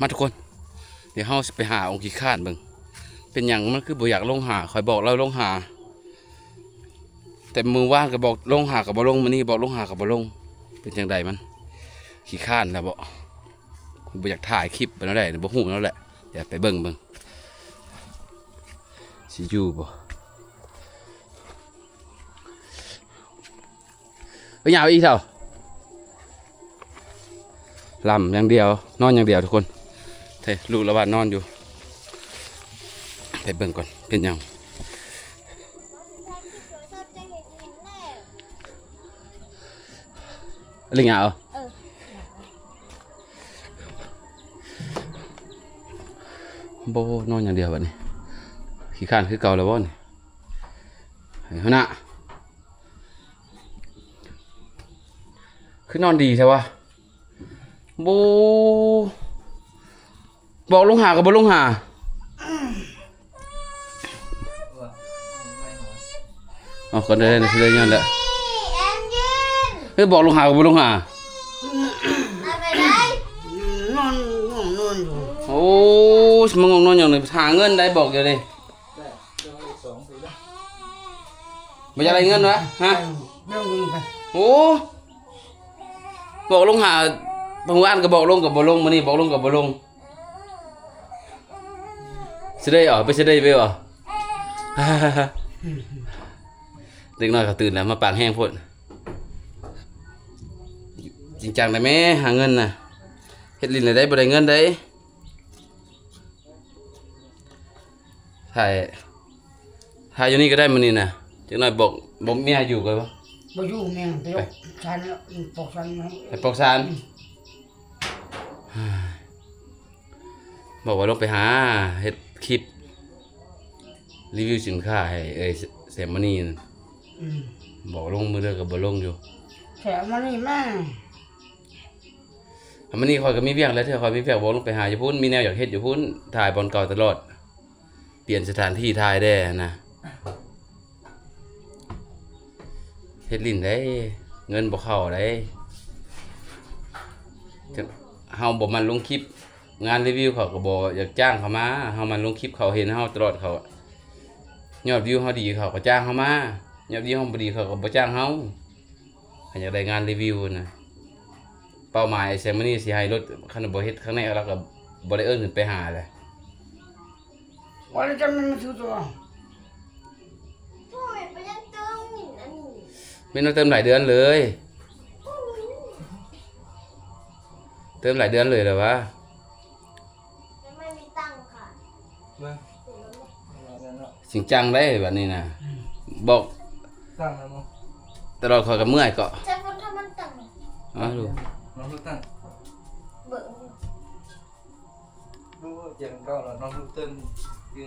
ມາທຸກຄົນ ດຽວເຮົາຊິໄປຫາອົງຂີ້ຄ້ານເບິ່ງ ເປັນຫຍັງມັນຄືບໍ່ຢາກລົງຫາ. ຂ້ອຍບອກລາວລົງຫາ ແຕ່ມື້ວານກໍບອກລົງຫາກໍບໍ່ລົງ ມື້ນີ້ບອກລົງຫາກໍບໍ່ລົງ. ເປັນຈັ່ງໃດມັນ ຂີ້ຄ້ານແລ້ວບໍ? ບໍ່ຢາກຖ່າຍຄລິບປານໃດ ບໍ່ຮູ້ແນວໃດ. ດຽວໄປເບິ່ງເບິ່ງ ຊິຢູ່ບໍ່? ເອີຍ ຍາວອີກເທົ່າ ລຳຢ່າງດຽວ ນອນຢ່າງດຽວທຸກຄົນ. ເທ ລູກລະວ່ານອນຢູ່. ໄປເບິ່ງກ່ອນ ເປັນຫຍັງ? ເອີ ບໍ່ ນອນຢ່າງດຽວບັດນີ້. ຂີ້ຄ້ານຄືເກົ່າແລ້ວບໍ່ນີ້? ເຮີ້ຍ ຫົວໜ້າ ຄືນອນດີແທ້ວະ? ບໍ່ ບອກລົງຫາກໍບໍ່ລົງຫາ. ເອົາ ກໍໄດ້ ໄດ້ຍ້ອນແຫຼະ. ເຮີ້ຍ ບອກລົງຫາກໍບໍ່ລົງຫາ. ນອນ ງ່ວງນອນຢູ່. ໂອ້ ຊິມາງ່ວງນອນຫຍັງນີ້? ຫາເງິນໄດ້ ບອກຢູ່ເດ້. ບໍ່ຢາກໄດ້ເງິນວະ? ຮະ? ໂອ້ ບອກລົງຫາ ມື້ວານກໍບອກລົງກໍບໍ່ລົງ ມື້ນີ້ບອກລົງກໍບໍ່ລົງ. ຊິໄດ້ເອົາ ໄປຊິໄດ້ໄປເອົາ. ເດັກນ້ອຍເຂົາຕື່ນແລ້ວ ມາປາກແຮງໂພດ. ຈິງຈັງໄດ້ແມ້ ຫາເງິນນະ. ເຮັດຫຼິ້ນແລ້ວໄດ້ ບໍ່ໄດ້ເງິນໄດ໋. ຖ່າຍ ຖ່າຍຢູ່ນີ້ກໍໄດ້ມື້ນີ້ນະ. ຈັກໜ້ອຍບອກ ບອກເມຍຢູ່ກ່ອນ. ບໍ່ຢູ່ ແມ່ໄປ ໄປ ປອກສານແລ້ວ ປອກສານ. ອືມ ບອກວ່າລົງໄປຫາເຮັດຄລິບຣີວິວສິນຄ້າໃຫ້ເອີຍແຊມມານີ. ອືມ ບອກລົງມື້ເດີກໍບໍ່ລົງຢູ່. ແຊມມານີມາ ມື້ນີ້ຂ້ອຍກໍມີວຽກແຫຼະ ເທື່ອຂ້ອຍມີວຽກ ບອກລົງໄປຫາຢູ່ພຸ້ນ ມີແນວຢາກເຮັດຢູ່ພຸ້ນ ຖ່າຍບ່ອນເກົ່າຕະຫຼອດ ປ່ຽນສະຖານທີ່ຖ່າຍແດ່ນະ. ເຮັດຫຼິ້ນໄດ໋ ເງິນບໍ່ເຂົ້າໄດ໋. ເຮົາບໍ່ໝັ່ນລົງຄລິບ ງານຣີວິວເຂົາກໍບໍ່ຢາກຈ້າງເຂົ້າມາ. ເຮົາໝັ່ນລົງຄລິບ ເຂົາເຫັນເຮົາຕະຫຼອດ ເຂົາ ຍອດວິວເຮົາດີ ເຂົາກໍຈ້າງເຮົາມາ. ຍອດວິວເຮົາບໍ່ດີ ເຂົາກໍບໍ່ຈ້າງເຮົາ. ຄັນຢາກໄດ້ງານຣີວິວນະ ເປົ້າໝາຍແຊມມານີຊິໃຫ້ລົດ ຄັນບໍ່ເຮັດຄັ້ງແນກ ລາວກໍບໍ່ໄດ້ເອີ້ນຂຶ້ນໄປຫາແຫຼະ. ວ່າແລ້ວຈະແມ່ນມາຖືຕົວ ໂອ້ຍ ໄປຍັງເຕີມມິນອັນນີ້ ແມ່ນວ່າເຕີມຫຼາຍເດືອນເລີຍ ເຕີມຫຼາຍເດືອນເລີຍແລ້ວວະ. ຍັງບໍ່ມີຕັງຄ່ະ ເບິ່ງ ຈິງຈັງໄດ໋ບັດນີ້ນະ. ອືມ ບອກ ຕັ້ງແລ້ວບໍ່ ຕະຫຼອດຂ້ອຍກໍເມື່ອຍເກາະ ໃຊ້ຄົນທຳມັນຕັ້ງ ອ້າວ ນ້ອງລູກຕັ້ງ ເບິ່ງ ຮູ້ວ່າຈຽງເກົ່າແລ້ວ ນ້ອງລູກຕື່ນຢູ່.